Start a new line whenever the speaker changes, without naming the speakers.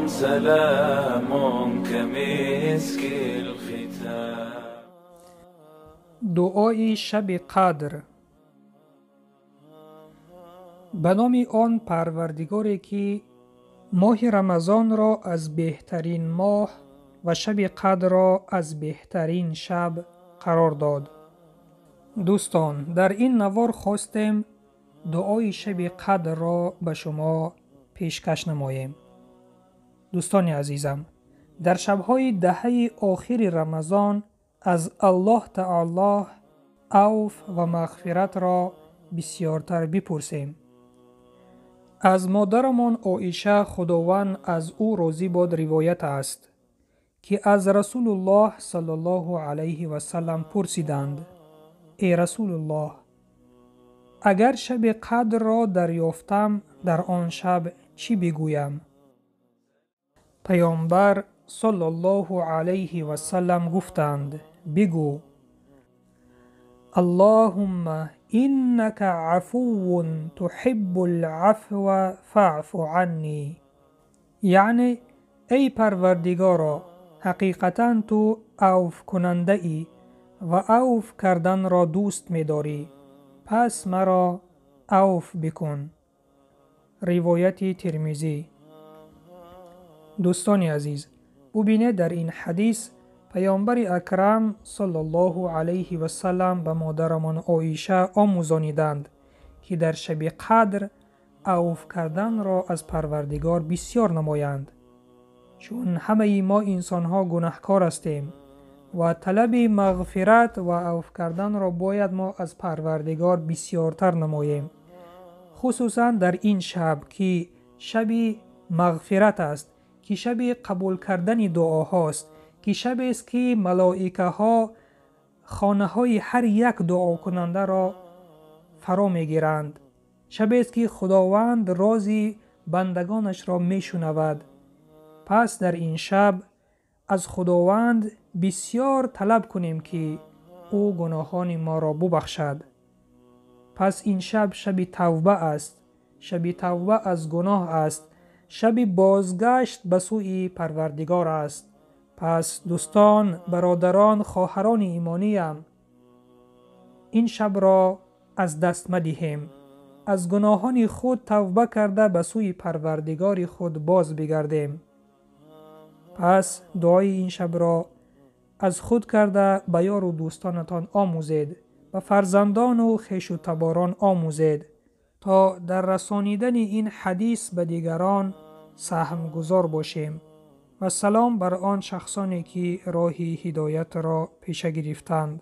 سلام كمسك الختام.
Дуои шаби қадр. Ба номи он Парвардигоре, ки моҳи Рамазонро аз беҳтарин моҳ ва шаби қадрро аз беҳтарин шаб қарор дод. Дӯстон, дар ин навор хостем дуои шаби қадрро ба шумо пешкаш намоем. Дӯстони азизам, дар шабҳои даҳаи охири Рамазон аз Аллоҳ Таоло авф ва мағфиратро бисёртар бипурсем. Аз модарамон Оиша, Худованд аз ӯ розӣ бод, ривоят аст, ки аз Расулуллоҳ саллаллоҳу алайҳи васаллам пурсиданд: «Эй Расулуллоҳ, агар шаби қадрро дарёфтам, дар он шаб чӣ бигӯям?» Паёмбар саллаллоҳу алайҳи васаллам гуфтанд: «Бигӯ: Аллоҳумма иннака афуввун туҳиббул афва фаъфу анни». Яъне, эй Парвардигоро, ҳақиқатан ту авфкунандаӣ ва авф карданро дӯст медорӣ, пас маро авф бикун. Ривояти Термизӣ. Дӯстони азиз, бубинед, дар ин ҳадис Паёмбари Акрам саллаллоҳу алайҳи васаллам ба модарамон Оиша омӯзониданд, ки дар шаби қадр авф карданро аз Парвардигор бисёр намоянд, чун ҳамаи мо инсонҳо гунаҳкор ҳастем ва талаби мағфират ва авф карданро бояд мо аз Парвардигор бисёртар намоем, хусусан дар ин шаб, ки шаби мағфират аст, ки шаби қабул кардани дуоҳост, ки шабест, ки малоикаҳо хонаҳои ҳар як дуокунандаро фаро мегиранд, шабест, ки Худованд рози бандагонашро мешунавад. Пас дар ин шаб аз Худованд бисёр талаб кунем, ки ӯ гуноҳони моро бубахшад. Пас ин шаб шаби тавба аст, шаби тавба аз гуноҳ аст, шаби бозгашт ба сӯи Парвардигор аст. Пас дӯстон, бародарон, хоҳарони имониям, ин шабро аз даст мадиҳем, аз гуноҳони худ тавба карда, ба сӯи Парвардигори худ боз бигардем. Пас дуои ин шабро аз худ карда, ба ёру дӯстонатон омӯзед, ба фарзандону хешу таборон омӯзед, то дар расонидани ин ҳадис ба дигарон саҳмгузор бошем. Ва салом бар он шахсоне, ки роҳи ҳидоятро пеша гирифтанд.